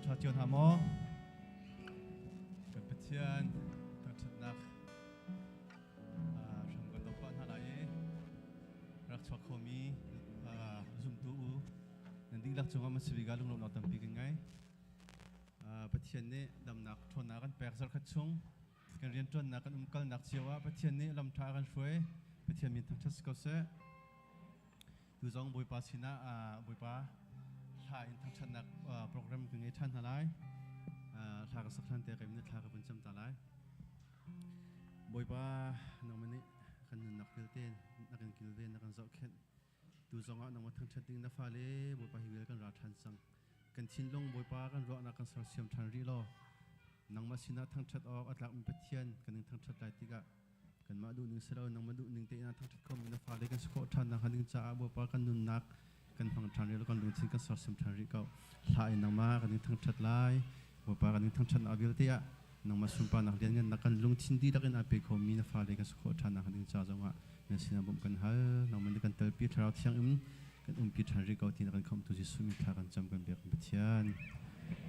ṭha cio hna maw? Kan Pathian thangṭhatnak hram kan doh pah hna lai i rak chuak khomi zumtu u nan dihlak cungah masivika lunglawmhnak tampi kan ngei. Pathian nih damnak ṭhawnnak kan pek zarkhat chung kan rianṭuannak kan umkalnak cio ah Pathian nih lam ṭha a kan hruai. Pathian min thangṭhat si ko seh. Tu zong Bawipa sinah Bawipa hla in thangṭhatnak program kan ngei ṭhan hna lai. Hla ka sak hlan te kai thla ka vun cam ta lai. Bawipa nangmah nih kan nunnak vialte na kan kilven na kan zohkhenh. Tu zongah nangmah thangṭhat ding na fale Bawipa hi vial kan ra ṭhan cang. Kan thinlung Bawipa kan ruahnak kan sersiam ṭhan rih law nangmah sinah thangṭhat awk a tlakmi Pathian kan in thangṭhat lai tikah kanmah duhning si lo nangmah duhning tein a thangṭhat khomi na fale kan si khawh ṭhan nakhnga ding caah Bawipa kan nunnak kan hmang ṭhan rih kan lungthin kan sersiam ṭhan rih ko. Hla in nangmah kan in thangṭhat lai. Bawipa kan in thangṭhatnak vialte ah nangmah sunparnak lianngannak kan lungthin dihlak in a pe khomi na fale kan si khawh ṭhan nakhnga ding ca zongah na sinah bawmh kan hal. Nangmah nih kan telpi Thlarau Thiang in kan umpi ṭhan rih ko ti na kan khamhtu Jesuh min thla kan cam kan biak Pathian.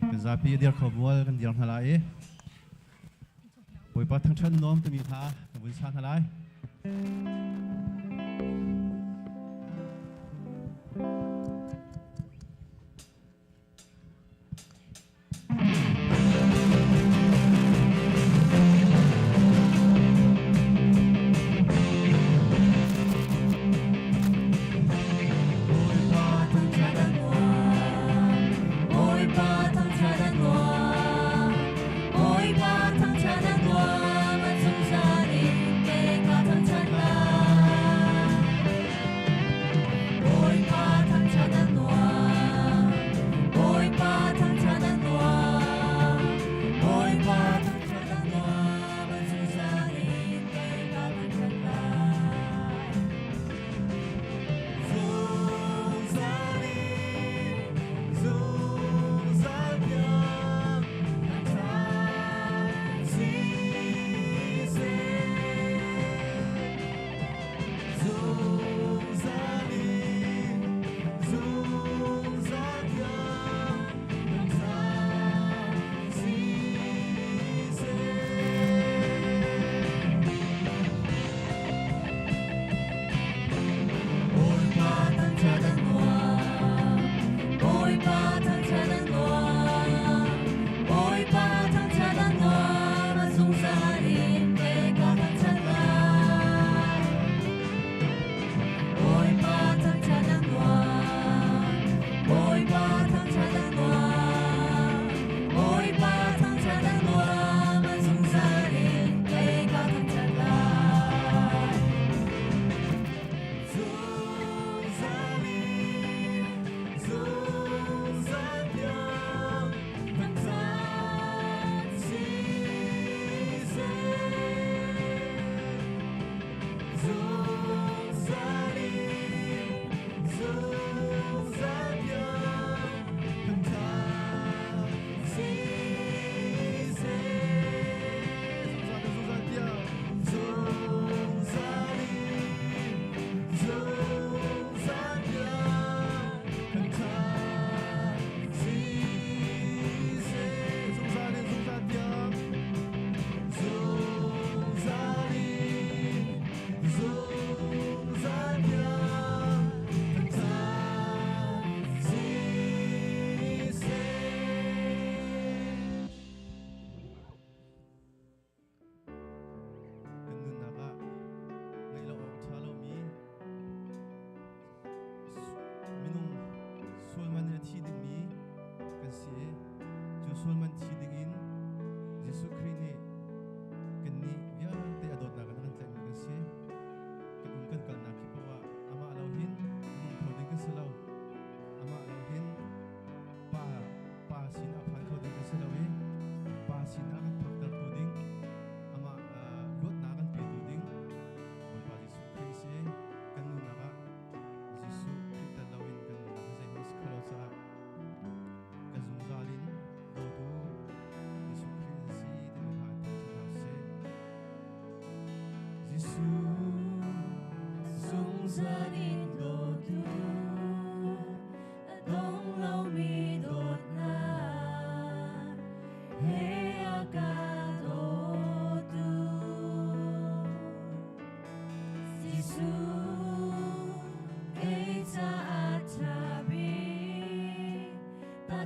Kan zapi a dir kho mual kan dir hna lai i Bawipa thangṭhat nuam timi hla kan vun sa hna lai. Bawipa thangṭhat a nuam, Bawipa thangṭhat a nuam, Bawipa thangṭhat a nuam, a zungzal in ke ka thangṭhat lai.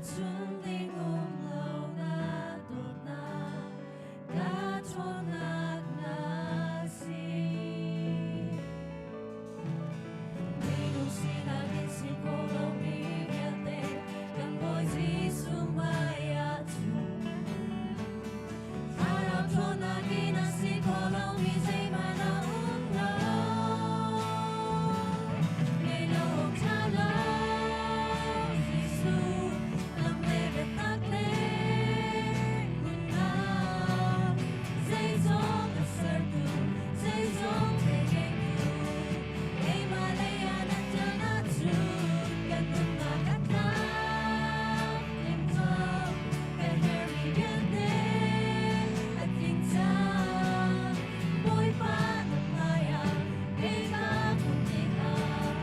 Tahchun ding um lo na dawtnak, ka ṭhawnnak na si. Minung sinak in si kho lomi vialte, kan Bawi Jesuh hmai ah cun. Thlarau ṭhawnnak in a si kho lomi zeihmanh a um lo. Ngei lo awk ṭha lo, Jesuh, lam le biatak le nunnak. Zeizong a sertu, zeizong te ngeitu, keimah lei ah na ṭan ahcun kan nunnak a tlamtling ko. Ka herhmi vialte a tling cang. Bawipa na hmaiah kei kaa pum tikah,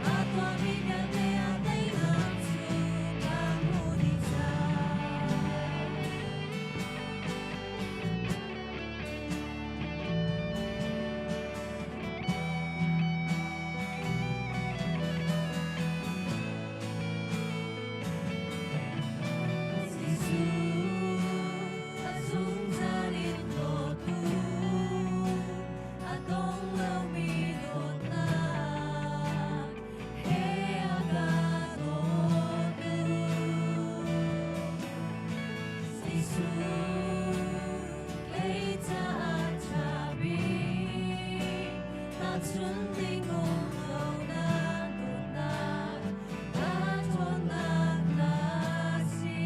kaa tuahmi vialte ah teinak cu ka hmu dih cang. Jesuh, a zungzal in dawtu, a dong lomi dawtnak he a ka dawtu. Jesuh, kei caah ṭha bik, tahchun ding um lo na dawtnak, ka ṭhawnnak na si.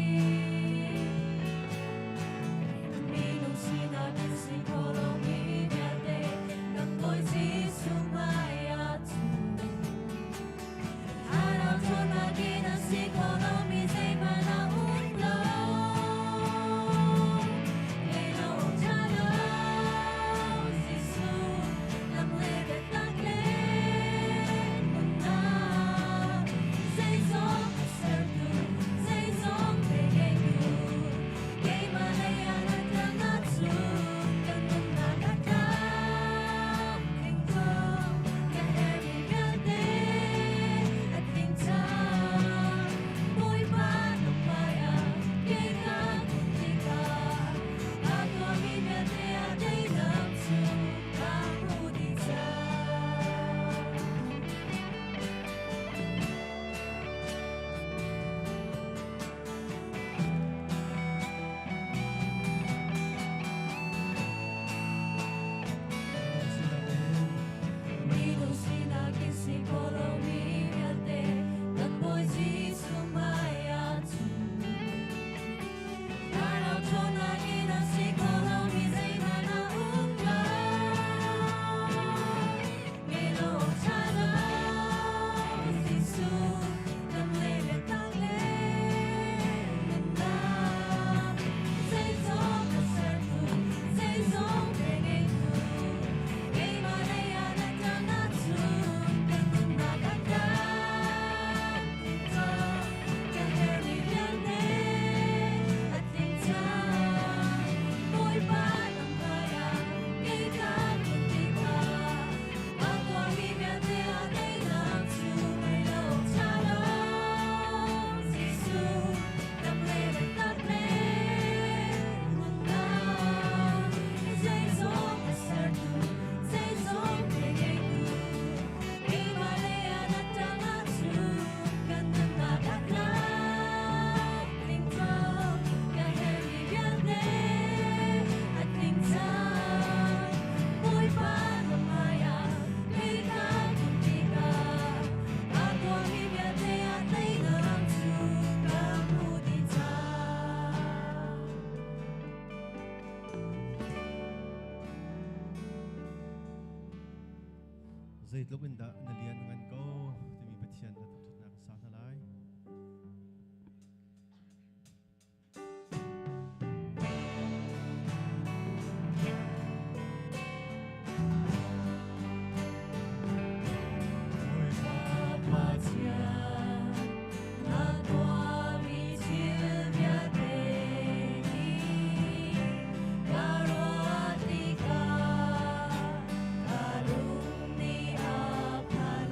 Minung sinak in si kho lomi vialte, kan Bawi Jesuh hmai ah cun. Thlarau ṭhawnnak in a si kho lomi zeihmanh a um lo. Ngei lo awk ṭha lo, Jesuh, lam le biatak le nunnak. Zeizong a sertu, zeizong te ngeitu, keimah lei ah na ṭan ahcun kan nunnak a tlamtling ko. Ka herhmi vialte a tling cang. Bawipa na hmaiah kei kaa pum tikah, kaa tuahmi vialte ah teinak cu ka hmu dih cang. Minung sinak in si kho lomi vialte, kan Bawi Jesuh hmai ah cun. Thlarau ṭhawnnak in a si kho lomi zeihmanh a um lo. Ngei lo awk ṭha lo, Jesuh, lam le biatak le nunnak. Zeizong a sertu, zeizong te ngeitu, keimah lei ah na ṭan ahcun kan nunnak a tlamtling ko. Ka herhmi vialte a tling cang. Bawipa na hmaiah kei kaa pum tikah, kaa tuahmi vialte ah teinak cu ngei lo awk ṭha lo. Jesuh, lam le biatak le nunnak. Zeizong a sertu, zeizong te ngeitu, keimah lei ah na ṭan ahcun kan nunnak a tlamtling ko. Ka herhmi vialte a tling cang. Bawipa na hmaiah kei kaa pum tikah, kaa tuahmi vialte ah teinak cu ka hmu dih cang. Zeitluk in dah na lian ngan ko timi Pathian a thangṭhatnak sa hna lai. Pathian, na tuahmi thil vialte nih ka ruah tikah ka lung nih a phan.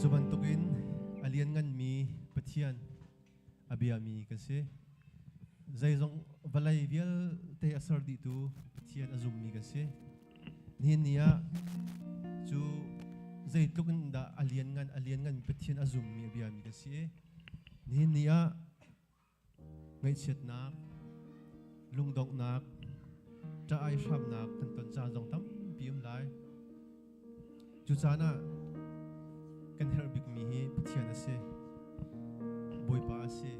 Cu bantukin a liannganmi Pathian a biami kan si. Zeizong vawlei vialte a ser dihtu Pathian a zummi kan si. Nihin ni ah cu zeitluk in dah a lianngan a lianngan Pathian a zummi a biami kan si. Nihin ni ah ngaihchiatnak, lungdonghnak, ṭah-ai hramnak kan ton caan zong tampi um lai. Cu caan ah kan herh bikmi hi Pathian a si. Bawipa a si.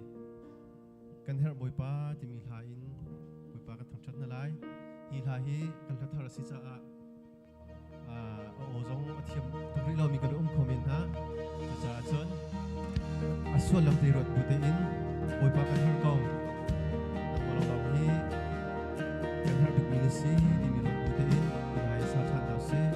Kan herh Bawipa timi hla in Bawipa kan thangṭhat hna lai. Hi hla hi kan hla thar a si caah a aw zong a thiam tuk rih lomi kan um kho men hna. Cucaah cun a suallam te ruat bu tein Bawipa kan herh ko. Nangmah lawnglawng hi kan herh bikmi na si timi ruat bu tein i ngai sa ṭhan hna usih.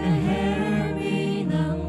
Ka hermi nang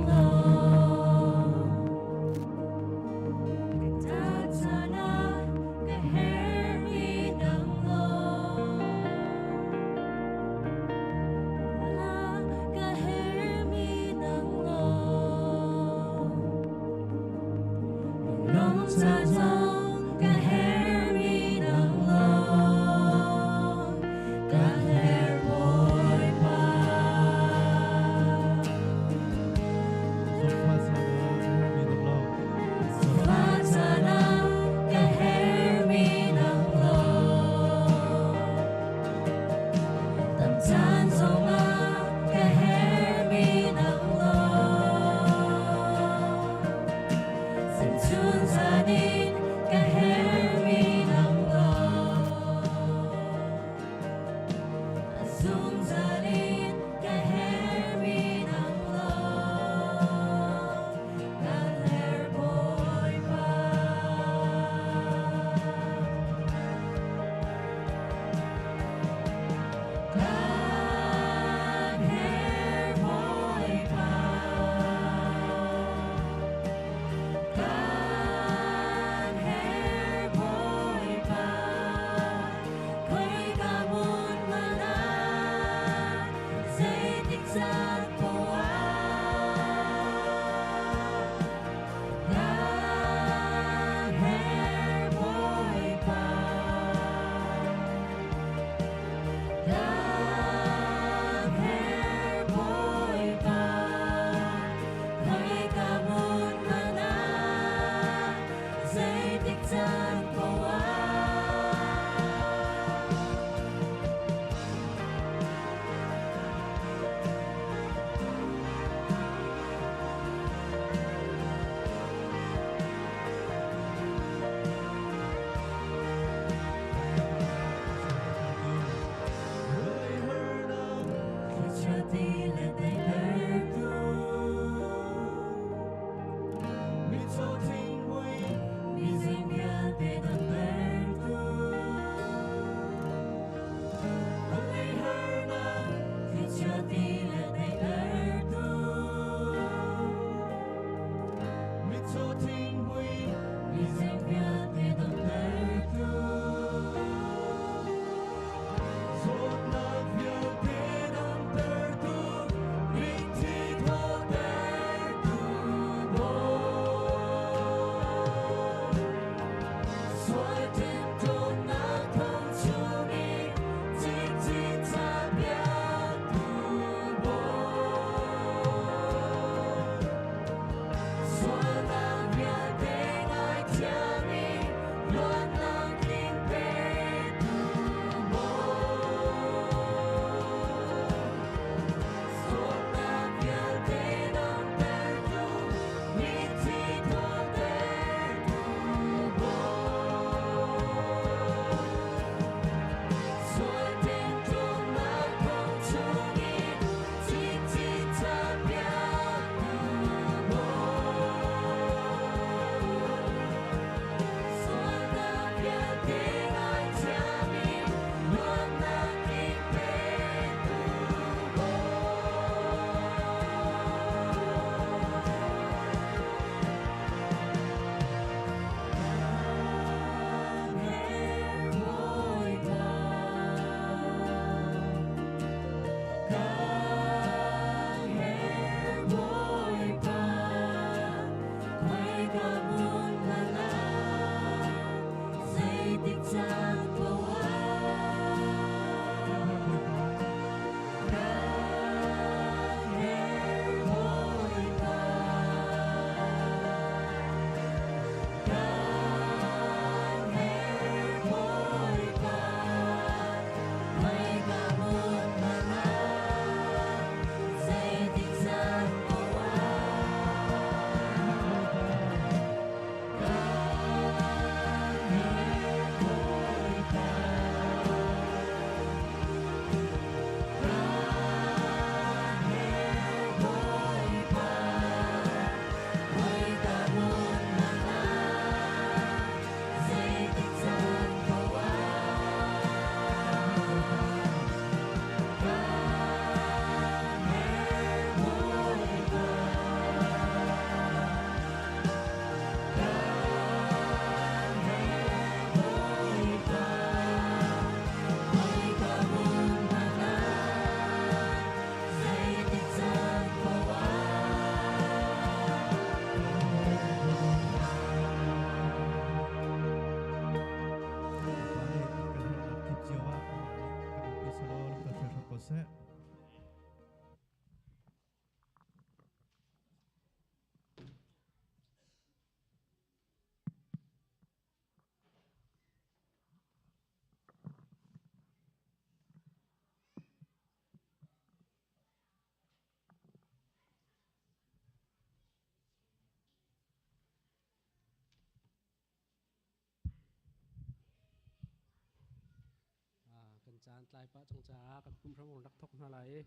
Caan tlai pah cang caah kan pum hram rak thok hna lai i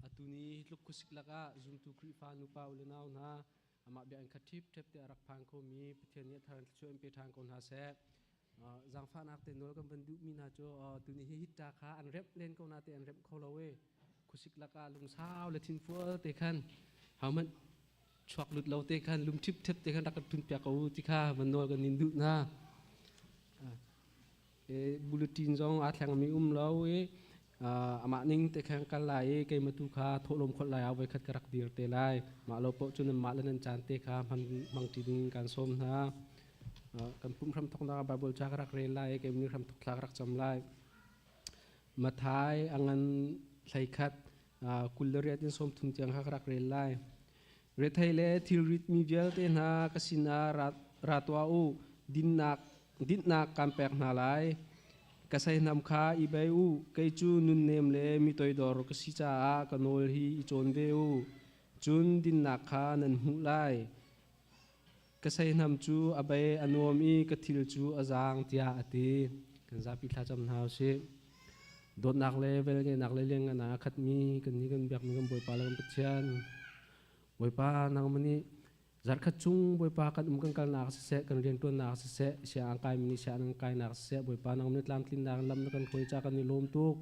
atu ni tluk khuasik lakah zumtu Khrihfa nupa u le nau hna amah bia in khat ṭhip ṭhep te a rak phan khomi Pathian nih a thar in thluachuah in pe ṭhan ko hna seh. Zaangfahnak te nawl kan van duhmi hna cu tuni hi hitta kha an remh len ko na te an remh kho lo i khuasik lakah lungsau le thinfual te khan hohmanh chuak lut lo te khan lum ṭhip ṭhep te khan rak kan ṭun piak ko u ti kha van nawl kan in duh hna. Bulletin zong aa thlengmi um lo i amah ning te khan kal lai i keimah tu kha thawhlawm kholh lai ah voikhat ka rak dir te lai. Mah lo paoh cu nanmah le nan caan te kha hmang ṭi ding kan sawm hna. Kan pumh hram thawknak ah Bible ca ka rak rel lai i keimah nih hram thawk thla ka rak cam lai. Mathai a ngan 11 28 in 30 tiang kha ka rak rel lai. Rethei le thilrit mi vialte hna ka sinah ra tuah u, dinnak dinhnak kan pek hna lai. Ka seihnam kha i bei u, kei cu nunnem le mi toidor ka si caah ka nawl hi i cawn ve u. Cun dinnak kha nan hmuh lai. Ka seihnam cu a bei a nuam i ka thil cu a zaang, tiah a ti. Kan zapi thlacam hna u sih. Dawtnak le velngeihnak le lianngan ah a khatmi kannih kan biakmi kan Bawipa le kan Pathian. Bawipa nangmah nih zarhkhat chung Bawipa kan um kan kalnak siseh, kan rianṭuannak siseh, sia an kaimi nih sia an kainak siseh, Bawipa nangmah nih tlamtlinnak in lam na kan hruai ca kan i lawm tuk.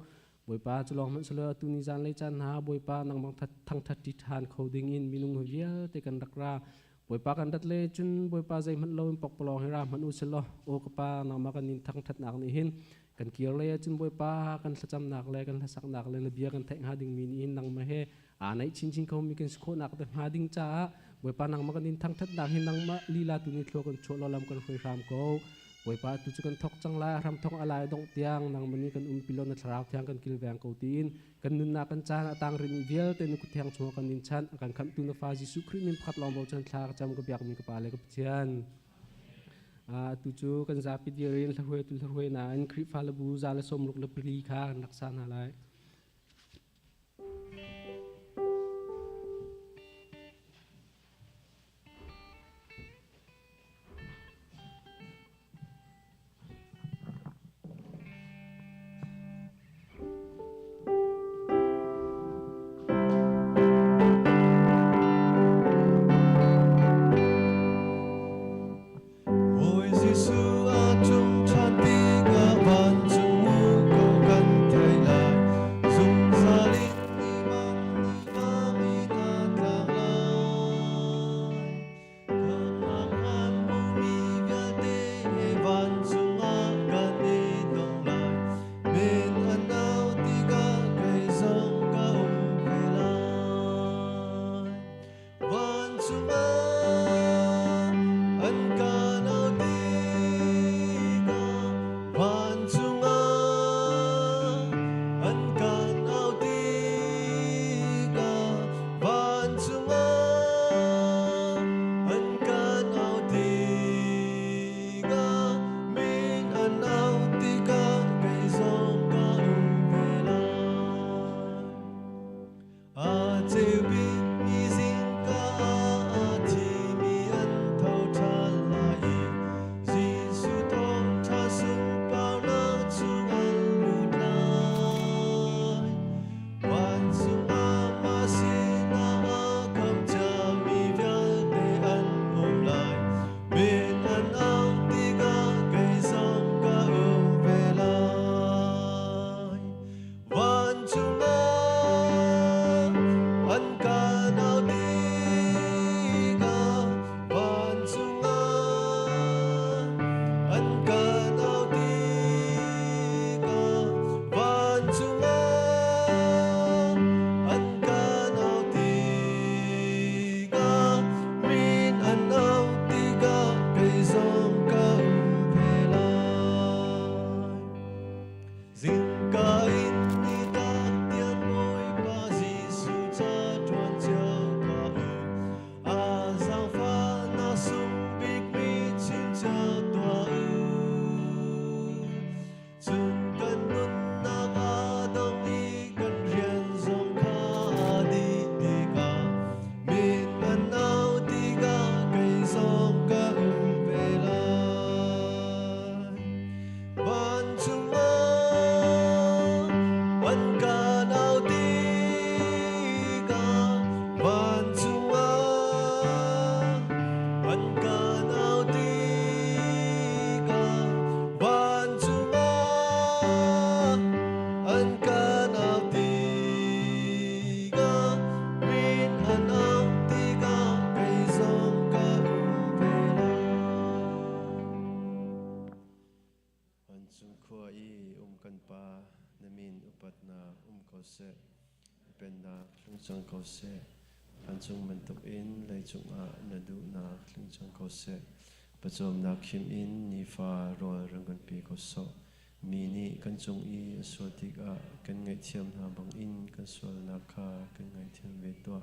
Bawipa cu lawng hmanh silo atu ni zanlei caan hna Bawipa nangmah thangṭhat ṭi ṭhan kho ding in minung vialte kan rak ra. Bawipa kan rat le cun Bawipa zeihmanh lo in pokpalawng hi ra hmanh u silaw aw ka pa nangmah kan in thangṭhatnak nih hin kan kir lei ahcun Bawipa kan thlacamnak le kan hlasaknak le na bia kan theih hnga dingmi nih hin nangmah he aa naih chinchin khomi kan si khawhnak te hnga ding caah Bawipa nangmah kan in thangṭhatnak hi nangmah lila tu nih thlua kan chuah law lam kan hruai hram ko. Bawipa tu cu kan thok cang lai hram thok a lai dongh tiang nangmah nih kan umpi law na thlarau thiang kan kilveng ko tiin kan nunnak kan caan a tang rihmi vialte na kut thiang chungah kan in chanh a kan khamhtu na fa Jesuh Khrih min pakhat lawng bochan thla ka cam ka biakmi ka pa le ka Pathian. Tu cu kan zapi dir in hlahuai tu hlahuai nain Khrihfa le bu za le 64 kha kan rak sa hna lai. Bawi Jesuh a ṭum ṭhan tikah vancung muko kan theih lai. Zungzal in ni bang ni bang in a tlang lai. Khamhnak an hmumi vialte he vancung ah kan i tong lai. Min an au tikah kei zong ka um ve lai. Vancung ah an kan au tikah, vancung ah an kan au tikah, vancung ah an kan au tikah, min an au tikah kei zong ka um ve lai. A ceu bikmi zingka ah a thimi an tho ṭhan lai i Jesuh thawngṭha sunparnak chung an lut lai. Vancung ah mah sinah a kham ciami vialte an um lai. Min an auh tikah kei zong ka um ve lai. Vancung ah an kan au tikah, vancung ah an kan au tikah, vancung ah an kan au tikah, min an au tikah kei zong ka um ve lai. Zingka in ni tak tiang Bawipa Jesuh ca ṭuan cio tuah u. A zaangfahnak sung bikmi chim cio tuah u. Cun kan nunnak aa dong i kan rian zong kha aa dih tikah min an au tikah kei zong ka um ve lai. Vancung ah Vancung khua i um kan Pa, na min upatnak um ko seh. Na pennak tlung cang ko seh. Vancung bantukin leicung ah na duhnak tlung cang ko seh. Pawcawmnak khim in nifa rawl rang kan pe ko sawh. Mi nih kan cung i a sual tikah kan ngaihthiam hna bangin kan sualnak kha kan ngaihthiam ve tuah.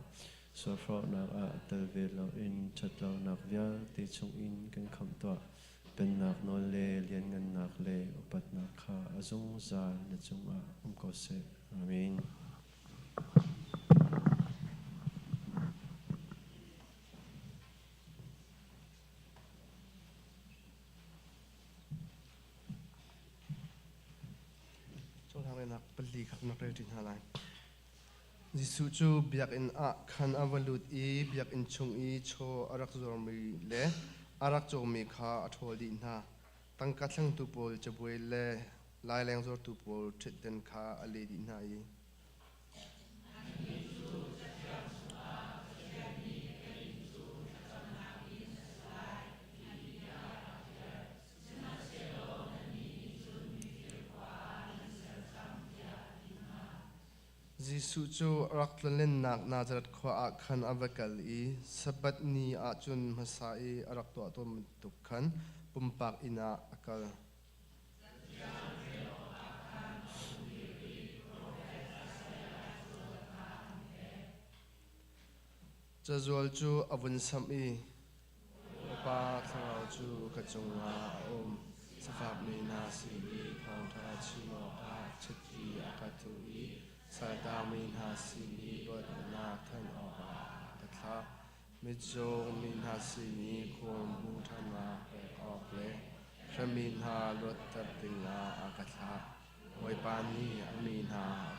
Sualhrawhnak ah tel ve loin ṭhatlonak vialte chungin kan khamh tuah. Pennak nawl le lianngannak le upatnak kha a zungzal na cungah um ko seh. Amen. Cawnhangnak pali kha na rel ṭi hna lai. Jesuh cu biakinn ah khan a va lut i biakinn chung i chaw a rak zuarmi le a rak cawkmi kha a ṭhawl dih hna. Tangka thlengtu pawl cabuai le laileng zuartu pawl ṭhutden kha a leh dih hna i Jesuh cu a rak tlonlennak Nazareth khua ah khan a va kal i Sabbath ni ah cun hmasa i a rak tuah tawn bantuk khan pumpak inn ah a kal. Cazual cu a vun samh i Bawipa Thlarau cu ka cungah a um. Sifakmi hna sin i thawngṭha chim awkah chiti a ka thuh i saltangmi hna sin i luatnak thanh awkah a ka thlah. Mitcaw mi hna sin i khualhmu ṭhanak pek awk le hremmi hna luatter dingah a ka thlah. Bawipa nih a mi hna a.